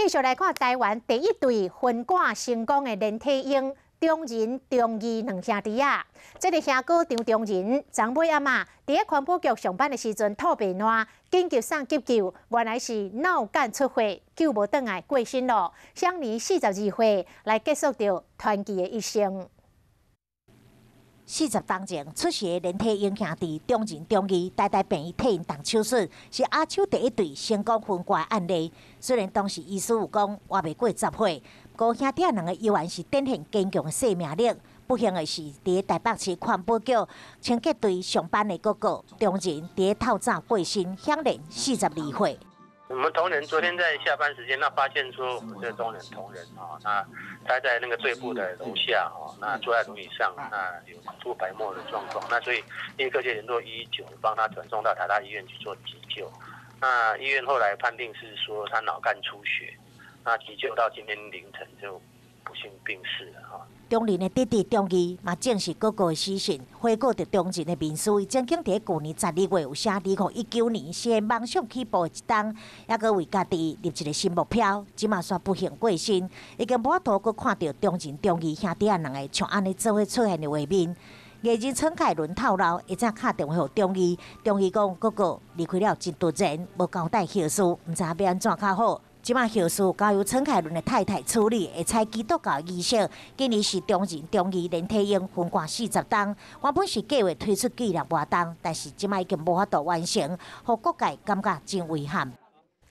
繼續來看台灣第一對分割成功的連體嬰中仁、中義兩兄弟仔。這个兄哥張中仁，昨尾暗仔，佇咧環保局上班的時陣吐白瀾，緊急送急救，原來是腦幹出血，救無轉來過身咯，享年42歲，來結束著傳奇的一生。40冬前出世的連體嬰兄弟中仁、中義，台大病院替𪜶動手術，是亞洲第一對成功分割的案例。雖然當時醫師有講活袂過10歲，不過兄弟仔兩个猶原是展現堅強的生命力。不幸的是，佇台北市環保局清潔隊上班的哥哥中仁，佇透早過身，享年42歲。我們同仁昨天在下班時間，那發現說我們這個中仁同仁啊，那他在那個隊部的樓下哦，那坐在輪椅上，那有吐白沫的狀況，那所以立刻就聯絡119，幫他轉送到台大醫院去做急救。那醫院後來判定是說他腦幹出血，那急救到今天凌晨就不幸病逝了哈。中仁的弟弟中義嘛證實哥哥的死訊，回顧著中仁的面書，伊曾經佇舊年12月有寫，2019年是夢想起步的一冬，猶閣為家己立一个新目標，這馬煞不幸過身，已經無法度閣看著中仁、中義兄弟仔兩个像按呢做伙出現的畫面。藝人陳凱倫透露，伊才敲電話予中義，中義講哥哥離開了真突然，無交代後事，毋知影欲按怎較好。這馬後事交由陳凱倫的太太處理，會採基督教儀式。今年是中仁、中義連體嬰分割40冬，原本是計劃推出紀念活動，但是這馬已經無法度完成，予各界感覺真遺憾。